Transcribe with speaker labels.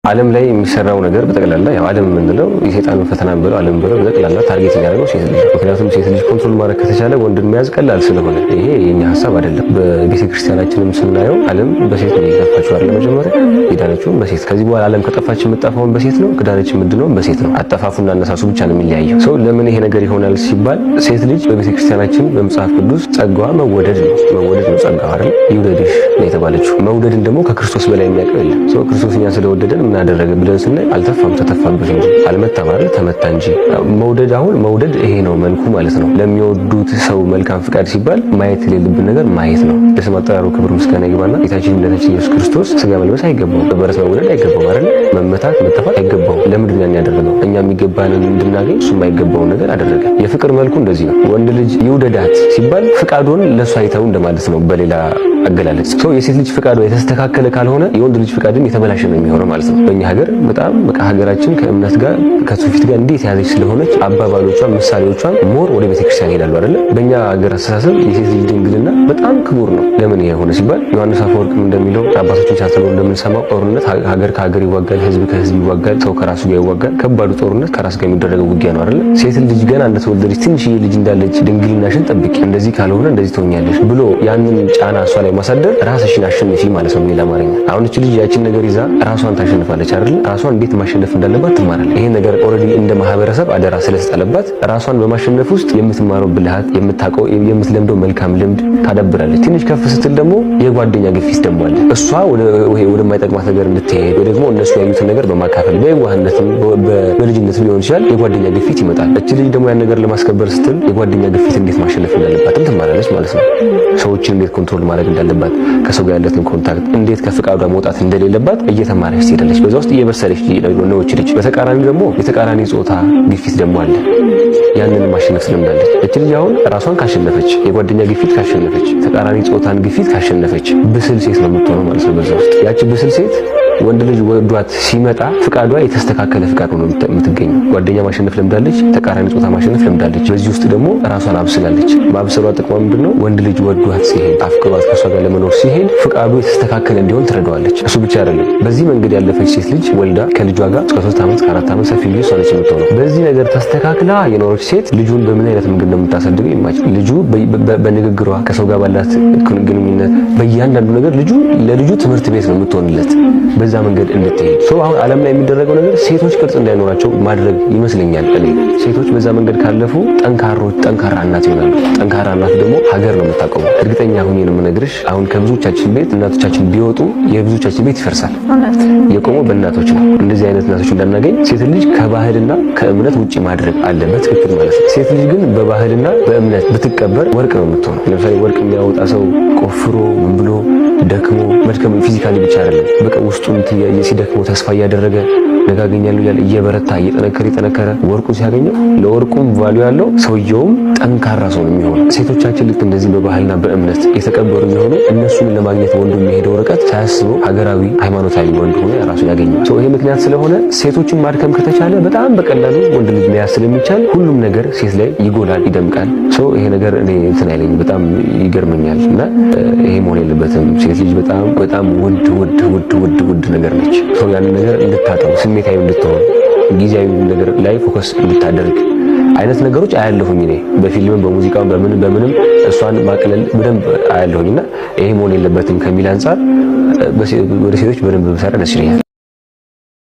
Speaker 1: ዓለም ላይ የሚሰራው ነገር በጠቅላላ፣ ያው ዓለም የምንለው የሰይጣንን ፈተና ብለው ዓለም ብለው በጠቅላላ target የሚያደርገው ሴት ልጅ። ምክንያቱም ሴት ልጅ control ማድረግ ከተቻለ ወንድን መያዝ ቀላል ስለሆነ፣ ይሄ የኛ ሀሳብ አይደለም። በቤተ ክርስቲያናችንም ስናየው ዓለም በሴት ነው የጠፋችው አይደል? መጀመሪያ የዳነችውን በሴት። ከዚህ በኋላ ዓለም ከጠፋች የምጠፋውን በሴት ነው፣ ከዳነች የምድነውን በሴት ነው። አጠፋፉና አነሳሱ ብቻ ነው የሚለያየው። ሰው ለምን ይሄ ነገር ይሆናል ሲባል ሴት ልጅ በቤተ ክርስቲያናችን በመጽሐፍ ቅዱስ ጸጋዋ መወደድ ነው። መወደድ ነው ጸጋዋ አይደል? ይውደድሽ ነው የተባለችው። መውደድን ደግሞ ከክርስቶስ በላይ የሚያውቀው የለም። ሰው ክርስቶስ እኛን ስለወደደን ምን አደረገ ብለን ስናይ አልተፋም፣ ተተፋበት እንጂ፣ አልመታም አይደል? ተመታ እንጂ። መውደድ አሁን መውደድ ይሄ ነው መልኩ ማለት ነው። ለሚወዱት ሰው መልካም ፍቃድ ሲባል ማየት የሌለብን ነገር ማየት ነው። ለስም አጠራሩ ክብር ምስጋና ይግባና ጌታችን መድኃኒታችን ኢየሱስ ክርስቶስ ስጋ መልበስ አይገባውም፣ በበረት መወለድ አይገባውም አይደል? መመታት መተፋት አይገባውም። ለምንድን ነው ያደረገው? እኛ የሚገባንን እንድናገኝ እሱ የማይገባውን ነገር አደረገ። የፍቅር መልኩ እንደዚህ ነው። ወንድ ልጅ ይውደዳት ሲባል ፍቃዱን ለእሱ አይተው እንደማለት ነው። በሌላ አገላለጽ ሰው የሴት ልጅ ፍቃዷ የተስተካከለ ካልሆነ የወንድ ልጅ ፍቃድም የተበላሸ ነው የሚሆነው ማለት ነው። በእኛ ሀገር በጣም በቃ ሀገራችን ከእምነት ጋር ከትውፊት ጋር እንዴት የያዘች ስለሆነች አባባሎቿን ምሳሌዎቿን more ወደ ቤተክርስቲያን ይሄዳሉ አይደለ? በእኛ ሀገር አስተሳሰብ የሴት ልጅ ድንግልና በጣም ክቡር ነው። ለምን ይሄ ሆነ ሲባል ዮሐንስ አፈወርቅም እንደሚለው፣ አባቶችን ሲያስተምሩ እንደምንሰማው ጦርነት ሀገር ከሀገር ይዋጋል፣ ህዝብ ከህዝብ ይዋጋል፣ ሰው ከራሱ ጋር ይዋጋል። ከባዱ ጦርነት ከራስ ጋር የሚደረገው ውጊያ ነው አይደለ? ሴት ልጅ ገና እንደተወለደች ትንሽዬ ልጅ እንዳለች ድንግልናሽን ጠብቂ፣ እንደዚህ ካልሆነ እንደዚህ ትሆኛለሽ ብሎ ያንን ጫና እሷ ላይ ማሳደር ራስሽን አሸንፊ ማለት ነው። ሌላ አማርኛ አሁን እቺ ልጅ ያችን ነገር ይዛ ራሷን ታሸንፋለች አይደል? ራሷን እንዴት ማሸነፍ እንዳለባት ትማራለች። ይሄ ነገር already እንደ ማህበረሰብ አደራ ስለተጣለባት ራሷን በማሸነፍ ውስጥ የምትማረው ብልሃት፣ የምታውቀው፣ የምትለምደው መልካም ልምድ ታዳብራለች። ትንሽ ከፍ ስትል ደግሞ የጓደኛ ግፊት ደግሞ አለ። እሷ ወደማይጠቅማት ነገር እንድትሄድ ወይ ደግሞ እነሱ ያዩትን ነገር በማካፈል በየዋህነትም በልጅነትም ሊሆን ይችላል የጓደኛ ግፊት ይመጣል። እቺ ልጅ ደግሞ ያን ነገር ለማስከበር ስትል የጓደኛ ግፊት እንዴት ማሸነፍ እንዳለባትም ትማራለች ማለት ነው። ሰዎችን እንዴት control ማድረግ እንዳለባት፣ ከሰው ጋር ያላትን contact እንዴት ከፍቃዷ መውጣት እንደሌለባት እየተማረች ትሄዳለች። በዛ ውስጥ እየበሰለች ነው እቺ ልጅ። በተቃራኒ ደግሞ የተቃራኒ ጾታ ግፊት ደግሞ አለ። ያንን ማሸነፍ ትለምዳለች። እቺ ልጅ አሁን ራሷን ካሸነፈች፣ የጓደኛ ግፊት ካሸነፈች፣ ተቃራኒ ጾታን ግፊት ካሸነፈች ብስል ሴት ነው የምትሆነው ማለት ነው። በዛ ውስጥ ያቺ ብስል ሴት ወንድ ልጅ ወዷት ሲመጣ ፍቃዷ የተስተካከለ ፍቃድ ሆኖ የምትገኘው። ጓደኛ ማሸነፍ ለምዳለች፣ ተቃራኒ ጾታ ማሸነፍ ለምዳለች። በዚህ ውስጥ ደግሞ ራሷን አብስላለች። ማብሰሏ ጥቅሟ ምንድነው? ወንድ ልጅ ወዷት ሲሄድ፣ አፍቅሯት ከሷ ጋር ለመኖር ሲሄድ ፍቃዱ የተስተካከለ እንዲሆን ትረዳዋለች። እሱ ብቻ አይደለም። በዚህ መንገድ ያለፈች ሴት ልጅ ወልዳ ከልጇ ጋር እስከ 3 ዓመት ከ4 ዓመት ሰፊ ልጅ እሷ ነች የምትሆነው። በዚህ ነገር ተስተካክላ የኖረች ሴት ልጁን በምን አይነት መንገድ እንደምታሳድገው imagine። ልጁ በንግግሯ፣ ከሰው ጋር ባላት ግንኙነት፣ በእያንዳንዱ ነገር ልጁ ለልጁ ትምህርት ቤት ነው የምትሆንለት በዛ መንገድ እንድትሄድ። So አሁን ዓለም ላይ የሚደረገው ነገር ሴቶች ቅርጽ እንዳይኖራቸው ማድረግ ይመስለኛል። እኔ ሴቶች በዛ መንገድ ካለፉ ጠንካሮች ጠንካራ እናት ይሆናሉ። ጠንካራ እናት ደግሞ ሀገር ነው የምታቆመው። እርግጠኛ ሁኜ ነው የምነግርሽ። አሁን ከብዙዎቻችን ቤት እናቶቻችን ቢወጡ የብዙዎቻችን ቤት ይፈርሳል። የቆመው በእናቶች ነው። እንደዚህ አይነት እናቶች እንዳናገኝ ሴት ልጅ ከባህልና ከእምነት ውጪ ማድረግ አለ በትክክል ማለት ነው። ሴት ልጅ ግን በባህልና በእምነት ብትቀበር ወርቅ ነው የምትሆነው። ለምሳሌ ወርቅ የሚያወጣ ሰው ቆፍሮ ምን ብሎ ደክሞ፣ መድከም physically ብቻ አይደለም፣ በቃ ውስጡ ሲደክመው ተስፋ እያደረገ ነገ አገኛለሁ እያለ እየበረታ እየጠነከረ እየጠነከረ ወርቁ ሲያገኘው ለወርቁም value ያለው ሰውየውም ጠንካራ ሰው ነው የሚሆነው። ሴቶቻችን ልክ እንደዚህ በባህልና በእምነት የተቀበሩ ቢሆኑ እነሱን ለማግኘት ወንዱ የሚሄደው ርቀት ሳያስበው ሀገራዊ ሃይማኖታዊ ወንድ ሆኖ ራሱን ያገኘዋል። ይሄ ምክንያት ስለሆነ ሴቶችን ማድከም ከተቻለ በጣም በቀላሉ ወንድ ልጅ መያዝ ስለሚቻል ሁሉም ነገር ሴት ላይ ይጎላል፣ ይደምቃል። So ይሄ ነገር እኔ እንትን አይለኝም፣ በጣም ይገርመኛል። እና ይሄ መሆን የለበትም። ሴት ልጅ በጣም በጣም ውድ ውድ ውድ ውድ ውድ ነገር ነች። So ያንን ነገር እንድታጣው፣ ስሜታዊ እንድትሆን፣ ጊዜያዊ ነገር ላይ focus እንድታደርግ አይነት ነገሮች አያለሁኝ። እኔ በፊልምም በሙዚቃም በምንም በምንም እሷን ማቅለል በደንብ አያለሁኝ እና ይሄ መሆን የለበትም ከሚል አንጻር ወደ ሴቶች በደንብ ብሰራ ደስ ይለኛል።